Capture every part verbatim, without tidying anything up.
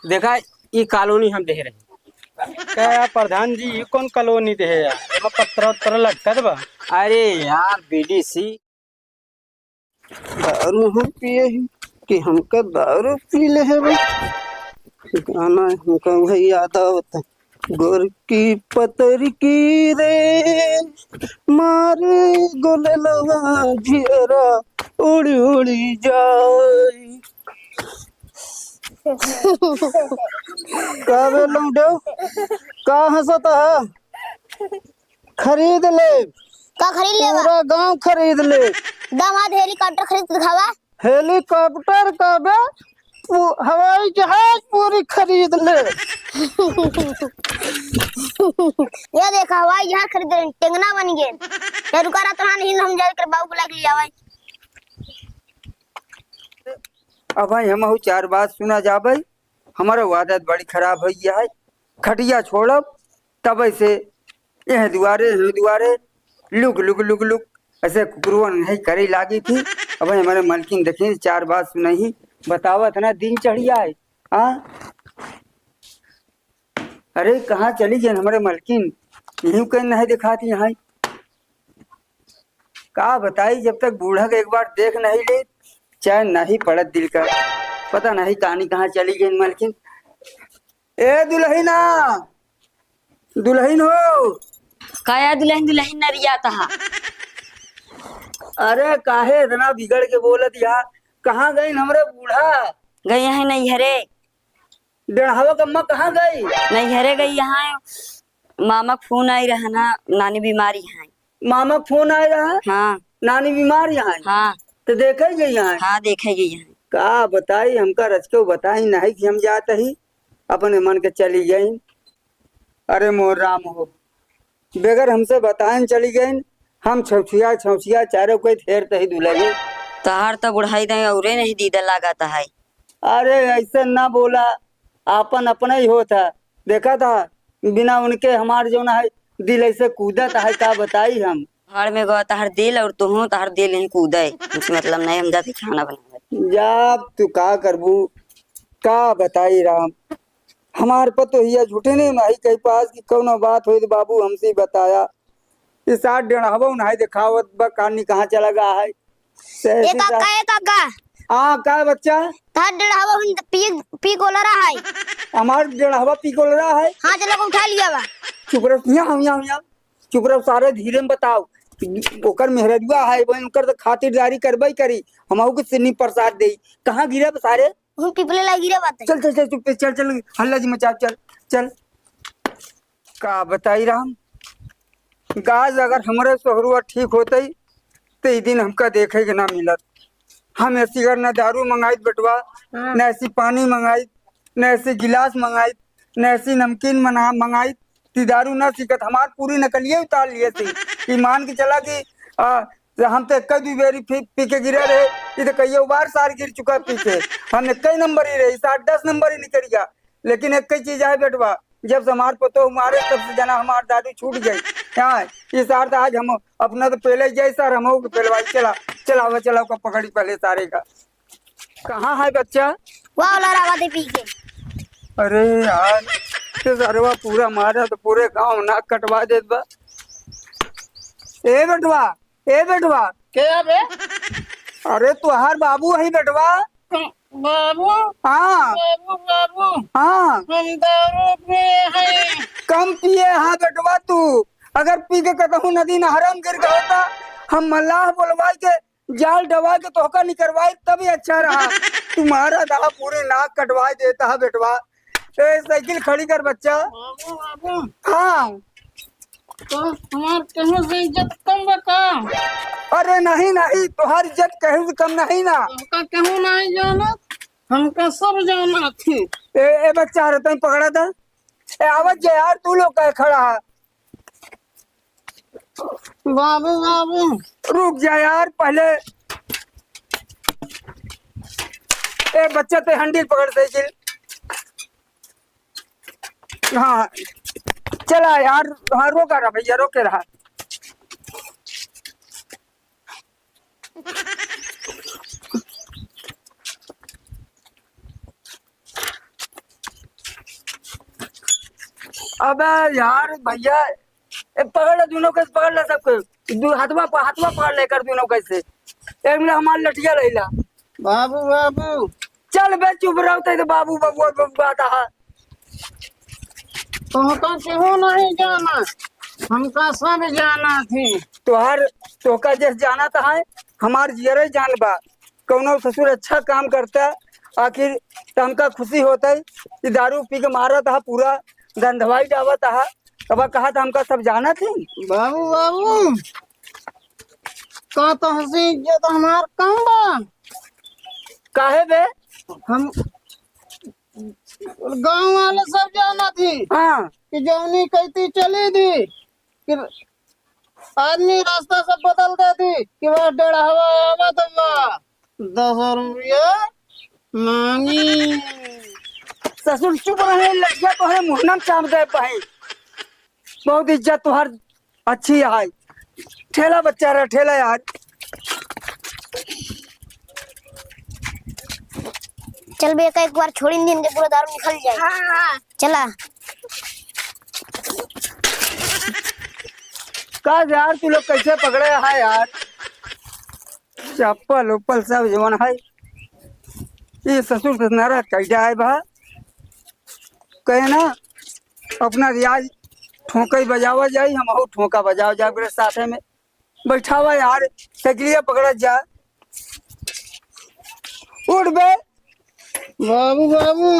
देखा, ई कॉलोनी हम देहे रही। का यार प्रधान जी, ई कौन कॉलोनी देहे यार? एमा पत्रा उत्तरा लटकत बा। अरे यार, बीडीसी। दारू हम पिए ही कि हमका दारू पी ले है बा। गाना हमका वही याद आवत है। गोरकी पतरकी रे, मारे गोललवा जियरा उड़ी उड़ी जाई। का बे लौंडे, का हंसत है? खरीद ले। का खरीद लेबा? पूरा गांव खरीद ले। दामाद हेलीकॉप्टर खरीद के दिखावा। हेलीकॉप्टर का बे, पू-, हवाई जहाज पूरी खरीद ले। ये देखा, हवाई जहाज खरीद ले, टेंगना बन गए। ये रुका रहा, तोहार नहीं, हम जाकर बाबू बुला के ले आवे। अब भाई हम चार बात सुना जाबे, हमारा आदत बड़ी खराब हो गया है। खटिया छोड़ब, तब ऐसे यह दुआरे, यह दुआरे, लुक, लुक, लुक, लुक, ऐसे कुकुरवन नहीं करे लागी थी। अब हमारे मलकिन देखी, चार बात सुनाई, बतावत ना दिन चढ़िया है। हाँ, अरे कहाँ चली गई हमारे मलकिन? यहीं कहीं नहीं दिखाती यहाँ। का बताई, जब तक बूढ़ा के एक बार देख नहीं ले, चैन नहीं पड़त दिल का। पता नहीं कहानी कहाँ चली गई मलकिन। ए दुल्हिना, दुल्हिन हो। काया दुल्हिन, दुल्हिन नरिया तहा। अरे काहे इतना बिगड़ के बोलत यार? कहाँ गई हमरे बूढ़ा? गई है नैहरे। डेढ़ावा के अम्मा कहाँ गई? नैहरे गई। यहाँ मामा के फोन आई रहा ना, नानी बीमारी है। मामा के फोन आए रहा? हाँ। नानी बीमार यहाँ? हाँ। तो देखे गई यहाँ? हाँ, देखे गई यहाँ। का बताई, हमका रचके बताई नहीं कि हम जात ही, अपने मन के चली गई। अरे मोर राम हो, बेगर हमसे बताएन चली गई। हम छौछिया छौछिया चारों कोई फेर तही दुलही। तहार तो बुढ़ाई दे औरे नहीं दीदा लागत है। अरे ऐसे ना बोला, आपन अपने ही होत है। देखा था, बिना उनके हमार जौन है दिल ऐसे कूदत है, का बताई हम। भाड़ में गवा तहार दिल और तुहूँ तहार दिल ही कूदे। कुछ मतलब नहीं, हम जाते खाना बनावे। जा, तू का करबू, का बताई राम। हमार पतोहिया झूठे नहीं माई कही पास कि कौनो बात होई तो बाबू हमसे ही बताया। ये साथ डेढ़ावा उन्हाई दिखावत बा, कानी कहाँ चला गा है। सही ए से काका, ए काका। हाँ, का बच्चा? तहार डेढ़ावा हुन पी, पी गोलरा है। हमार डेढ़ावा पी गोलरा है? हाँ, चलो को उठा लिया बा। चुप रह, यहाँ, यहाँ, यहाँ। चुप रह, सारे धीरे में बताओ। ओकर मेहररुआ है, वही ओकर तो खातिरदारी करबे करी। हमहू के सिन्नी प्रसाद देई। कहाँ गिरे बा सारे? हम पिपले ला गिरे बाटे। चल, चल, चल, चुप, चल, चल, हल्ला जी मचा, चल, चल। का बताई राम, गाज अगर हमरे सोहरुआ ठीक होतई, त ई दिन हमका देखे के ना मिलत। हम ऐसी घर ना दारू मंगाइत बेटवा, हाँ। ना ऐसी पानी मंगाइत, ना ऐसी गिलास मंगाइत, ना ऐसी नमकीन मना-, मंगाइत। ती दारू ना सीखत, हमार पूरी नकलिए उतार लिए थे। ई मान के चला कि, आ, हम तो एक दुई बेरी पी, पी के गिरे रहे, ई तो कईयो बार सार गिर चुका पी के। हम एक नंबर ही रहे, ई सार दस नंबर ही निकल गया। लेकिन एक ही चीज है बेटवा, जब से हमार पतोह मारे, तब से जना हमार दारू छूट गई। हाँ, ई सार तो आज हम अपना तो पहले ही जाए सार, हम के पहलवाई चला, चलावा, चलावा का पकड़ी पहले सारे का। कहाँ है बच्चा? वाह, लड़ावा दे पी के। अरे यार, ये सरवा पूरा मारा तो पूरे गांव नाक कटवा देत बा। ए बेटवा, ए बेटवा। के बे? अरे तुहार बाबू है बेटवा। बाबू? हाँ। बाबू, बाबू। हाँ। हम दारू पिए हैं। कम पिए हाँ बेटवा तू। अगर पी के कतहूँ नदी नहरम गिर गए होता, हम मल्लाह बोलवाई के जाल डबा के तोहका निकरवाई तब ही अच्छा रहा। तुम्हारा दा पूरे नाक कटवाई देता है बेटवा। ए, साइकिल खड़ी कर बच्चा। बाबू, बाबू। हाँ। तो हमार केहू से इज्जत कम बा का? अरे नहीं, नहीं, तोहार इज्जत केहू से कम नहीं ना। हमका केहू नहीं जाना, हमका सब जाना थी। ए, ए बच्चा, अरे तई पकड़ा था। ए, आवत जा यार, तू लोग का खड़ा है? बाबू, बाबू। रुक जा यार, पहले। ए बच्चा, ते हैंडल पकड़ साइकिल। हाँ, चला यार। हाँ, रोका रहा भैया, रोके रहा। अबे यार भैया, ए, पकड़ ले दूनों के, पकड़ ले सबके। दू हथवा प-, हथवा पकड़ ले कर दूनों के से। एक मिनट हमार लठिया ले ला। बाबू, बाबू। चल बे, चुप रहो, ते तो बाबू, बाबू, बाबू आता है। तोहका केहू नहीं जाना, हमका सब जाना थी। तोहार, तोहका जस जाना था है, हमार जियरे जान बा। कौनो ससुर अच्छा काम करता, आखिर त हमका खुशी होता है। ये दारू पी के मारत हा, पूरा गंधवाई डावत हा। अब कहा था हमका सब जाना थी। बाबू, बाबू, का तोहसे इज्जत हमार कम बा? काहे बे? हम गाँव वाले सब जाना थी हाँ। कि जौनी कहती चली थी कि आदमी रास्ता सब बदल देती कि वह डेढ़वा आवत बा, दस रुपया मांगी। ससुर चुप रहे, लठिया तोहरे मुहना में चाप दे पाई। बहुत इज्जत तोहर अच्छी है। ठेला बच्चा रहा, ठेला यार। चल बे, एक, एक बार छोड़ी दिन के पूरा दारू निकल जाए। हाँ, हाँ। चला। का यार, तू लोग कैसे पकड़े है यार? चप्पल उप्पल सब जवन है, ये ससुर से नाराज कैसे आए बा? कहे ना, अपना रियाज ठोंका ही बजावा जाई, हम और ठोंका बजावा जाए मेरे साथे में। बैठावा यार, साइकिलिया पकड़ा जा। उठ बे। बाबू, बाबू,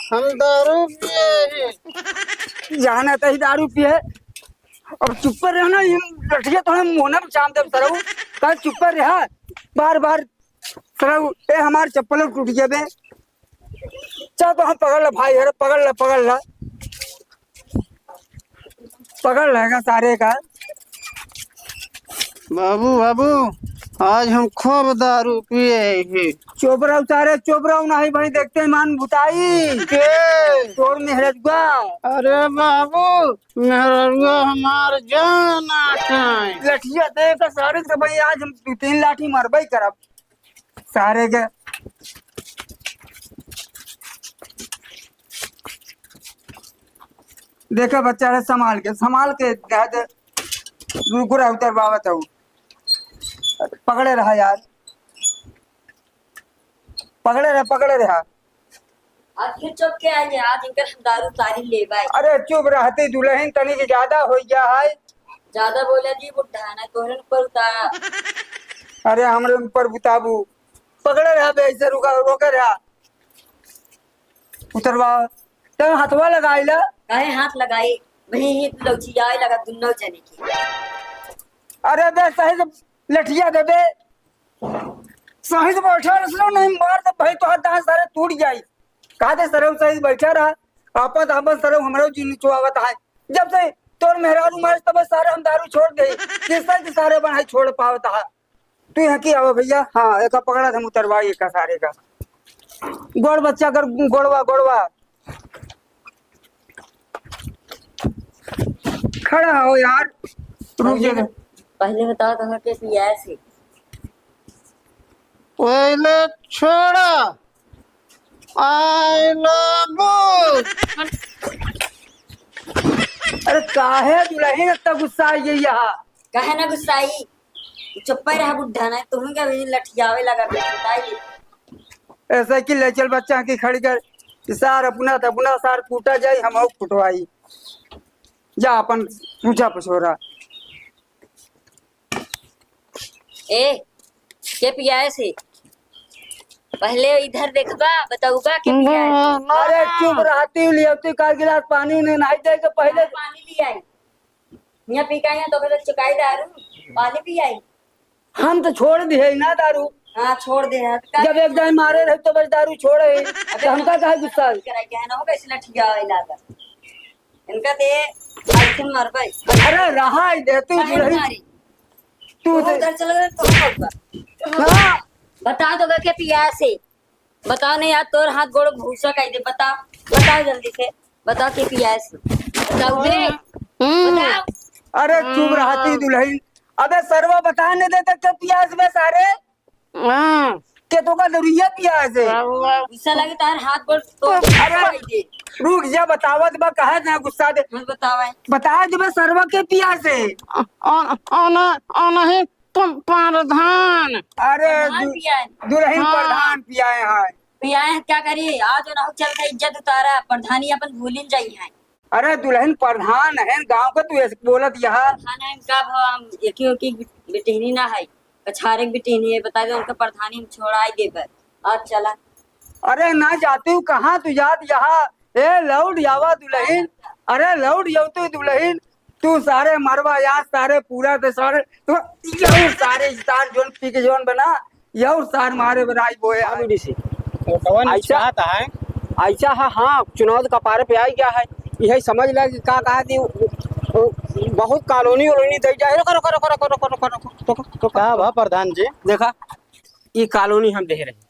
हम दारू पिए हैं। जाना तही दारू पिए। अब चुप्पे रहना, ये लठिया तो हम मोहना में चाम देब सरऊ। कल चुप्पे रहा, बार बार सरऊ, ए हमार चप्पल टूट गया बे। चल तो हम पकड़ ले भाई, अरे पकड़ ले, पकड़ ले। पकड़ लेगा सारे का। बाबू, बाबू, आज हम खूब दारू पिए ही। चुप रहो सारे, चुप रहो, नहीं भाई देखते ही मान बुताई। के? तोर मेहररुआ। अरे बाबू, मेहररुआ हमार जान आटे। लठिया दे के सारे के भाई आज हम दो तीन लाठी मरबई करब। सारे के देखा बच्चा रे, संभाल के, संभाल के दे दे। रुको रे, उतरवावत हूँ। पकड़े रहा यार, पकड़े रहा, पकड़े रहा। आज फिर चुप के आइए, आज इनकर हम दारू तारी लेबा है। अरे चुप रहती दुल्हन, तनी के ज्यादा हो गया है। ज्यादा बोला जी बुढ़ा, ना तोहरे ऊपर उतार। अरे हमरे ऊपर बुताबू, पकड़े रहा बे, ऐसे रुका, रोके रहा। उतरवा, तब हथवा लगाई ला। काहे हाथ लगाई? वही ही लौचियाए लगा दुन्नो जने की। अरे बे, सही से लठिया दे बे। सही से बैठा रहो, नहीं मार दे भाई, तो हाथ दांत सारे टूट जाई। कहा दे सरऊ सही से बैठा रहा, आपस आपस सरऊ हमरो जी निचवावत है। जब से तोर मेहरारू मारे तब सारे हम दारू छोड़ दे, जिससे कि सारे बनाई छोड़ पावत है। तू यहाँ की आवा भैया, हाँ, एका पकड़ा था उतरवाई एका सारे का। गोड़ बच्चा कर, गोड़वा, गोड़वा। खड़ा हो यार, रुक जा। पहले बताओ तो के पियास है। पहले छोड़ा। I love you। अरे काहे दुल्हन इतना गुस्सा आई है यहाँ? काहे ना गुस्साई? चुप्पे रहा बुढ़ा, ना तुम का भी लठियावे लगा के बताई। ऐसा कि ले चल बच्चा की खड़ी कर, कि सार अपना त अपना सार कूटा जाई, हम और कुटवाई। जा अपन पूछा पछोरा। ए, के पियाए से? पहले इधर देखबा, बताऊबा के पियाए से? अरे चुप रहती, लियौती का गिलास पानी उन्हें नहीं दे के पहिले। पानी लियाई। यहाँ पी का यहाँ तो के चुकाई दारू, पानी पियाई। हम तो छोड़ दिए ना दारू। हाँ, छोड़ दे हैं। तो का जब एक दाई मारे रहे तो बस दारू छोड़े। अबे तो हमका काहे गुस्सा है? कराई के है ना, हो कैसे लठिया है लागा। इनका दे, आज तुम मरबे। अरे रहा है, दे तू काहे दुल्हन। मारी? तू तू दे। उधर चला गया, तो होगा। हाँ। बता दो के पियास है। बताओ नहीं यार, तोर हाथ गोड़ भूसा कह दे। बता, बताओ जल्दी से। बताओ के पियास है। बताओ बे। हम्म। बताओ। अरे चुप रहती दुल्हन। अबे सरवा बता नहीं देते के पियास बे सारे। हाँ। के तो का दरुइया पियास है। गुस्सा लगे तार हाथ गोड़ तो अरे। कह दे। रुक जा, बतावत बा, कहे ना गुस्सा दे। हम बतावे। बता देबे सरवा के पिया से। अ-, अ-, अ-, न-, अ, नहीं, प-, प्रधान। अरे प्रधान दु-, पिया है। दुलहिन हाँ। प्रधान पियाए हैं। पियाए हैं, क्या करी? आज ना हो चलते इज्जत उतारा, प्रधानी अपन भूलिन जाई है। अरे दुलहिन प्रधान है गाँव के, तू ऐसे बोलत यहाँ। प्रधान है का भा, हम एकी ओकी बिटहनी ना है, कछारे के बिटहनी है, बता दे उनका प्रधानी हम छोड़ाई देबे। आज चला। अरे ना जाती हूँ, कहाँ तू जात यहाँ? ए लौट जावा दुलहिन, अरे लौट जाओ तू दुलहिन, तू सारे मरवा यार, सारे पूरा दे सारे, तू यहू सारे इस्तार जोन पी के जोन बना, यहू सार मारे बराई बोए हाँ, आए। बीडीसी। तो कवन ऐसा बात है? ऐसा है, हाँ, चुनाव तो कपारे पे आई गया है, यही समझ ला कि का कहा थी, वो, वो बहुत कॉलोनी वोलोनी दे जाए। रुको, रुको, रुको। का भा प्रधान जी? देखा, ई कॉलोनी हम दे रहे।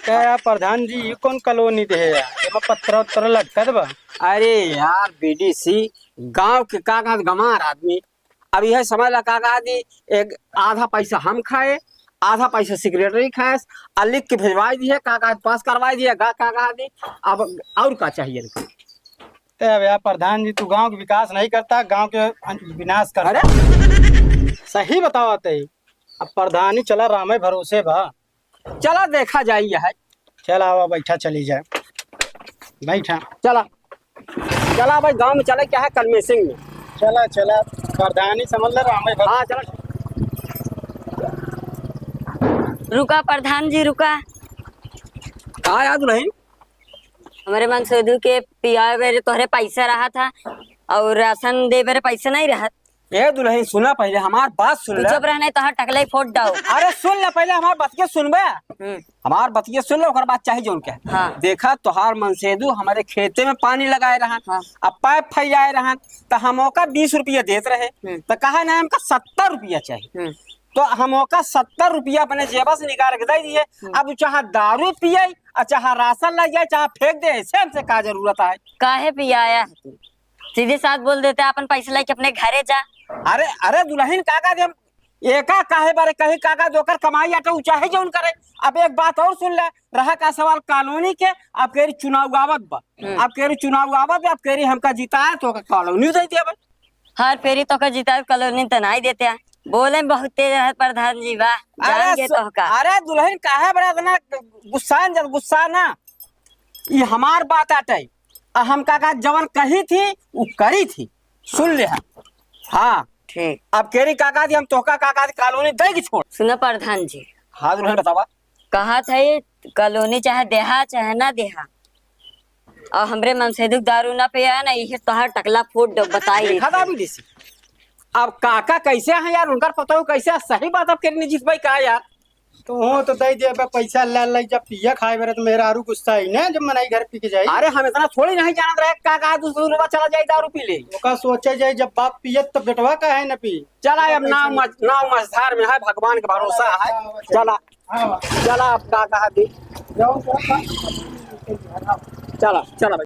का यार प्रधान जी, ई कौन कॉलोनी दे है यार? एमा पत्थर उत्तर लटकत बा। अरे यार, बीडीसी, गांव के का कहत गंवार आदमी, अब यह समझ ला का कहत, एक आधा पैसा हम खाए, आधा पैसा सेक्रेटरी खाए, आ लिख के भेजवाई दिए, का कहत पास करवाई दिए, गा का कहत, अब और का चाहिए इनका? ते अब यार प्रधान जी, तू गांव के विकास नहीं करता, गांव के अन-, विनाश करता। अरे? सही बतावा ते, अब प्रधानी चला रामे भरोसे बा। चला देखा जाई है। चला आवा, बैठा चली जाए, बैठा। चला, चला भाई, गांव में चला, क्या है कलमे सिंह में। चला, चला, प्रधानी समझ ले, रामे भरोसे। हाँ, चला। रुका प्रधान जी, रुका। का याद नहीं? हमरे मनसेधू के पियावे बेरे तोहरे पैसा रहा था और राशन दे बेरे पैसा नहीं रहा। ए दुलहिन, सुना पहिले, हमार बात सुन तू ले। चुप रहने, तोहर टकले फोड़ दो। अरे सुन ले पहिले, हमार बतिया सुनबे। हम्म। हमार बतिया सुन ले, ओकर बाद चाहे जौन कहे। हाँ। देखा, तोहार मनसेधू हमरे खेते में पानी लगाए रहन, हाँ। अब पाइप फैलाए रहन, त हम ओका बीस रुपया देत रहे, हम्म। त कहा ना हमका सत्तर रुपया चाहिए। हम्म। तो हम ओका सत्तर रुपया अपने जेबा से निकाल के दे दिए। हम्म। अब चाहे दारू पिए, आ चाहे राशन ले जाए, चाहे फेंक दे, ऐसे हमसे का जरूरत है? काहे पियाया है तू? सीधे साथ बोल देते, अपन पैसा लेके अपने घरे जा। अरे, अरे दुलहिन, का का दे हम एका काहे बारे कही, का का दे ओकर कमाई आटे, उ चाहे जौन करे। अब एक बात और सुन ले, रहा का सवाल कॉलोनी के, अब केरी चुनाव आवत बा, हम्म। अब केरी चुनाव आवत बा, अब केरी हमका जिताए तो ओकर कॉलोनी दे देबे। हर फेरी तोका जिताए कॉलोनी त नाई देते हैं। बोले में बहुत तेज है प्रधान जी, वाह, अरे जान गए सु-, तोहका। अरे दुलहिन, काहे बड़ा इतना गुस्सा न, गुस्सा ना, ई हमार बात आटे। आ हम का का जवन कही थी, उ करी थी। सुन ले हम। हाँ। ठीक। अब केरी का का दी हम तोहका का का दी कॉलोनी दे के छोड़। सुनो प्रधान जी। हाँ दुलहिन बतावा। कहा था ये कॉलोनी चाहे देहा चाहे ना देहा, और हमरे मनसेधू दारू ना पिया ना, इहे तोहार टकला फूट दो, बताई देखा देते। था बीडीसी। अब काका कैसे हैं यार, उनकर पता हो कैसे, सही बात अब केरी नहीं जीत भाई का यार। तो हो तो दे दे, अब पैसा ले ले, जब पिया खाए बेरे तो मेहरारू गुस्सा ही ना, जब मनाई घर पी के जाई। अरे हम इतना थोड़ी नहीं जानत रहे, का कहा दूसरा रुपया चला जाए दारू पी ले। ओका सोचे जाए, जब बाप पियत तो बेटवा काहे न पी। चला, अब नाव मझ-, नाव मझधार में है, भगवान के भरोसा है। चला, हाँ, चला, अब का कहा दी। जाओ, चला, चला, चला।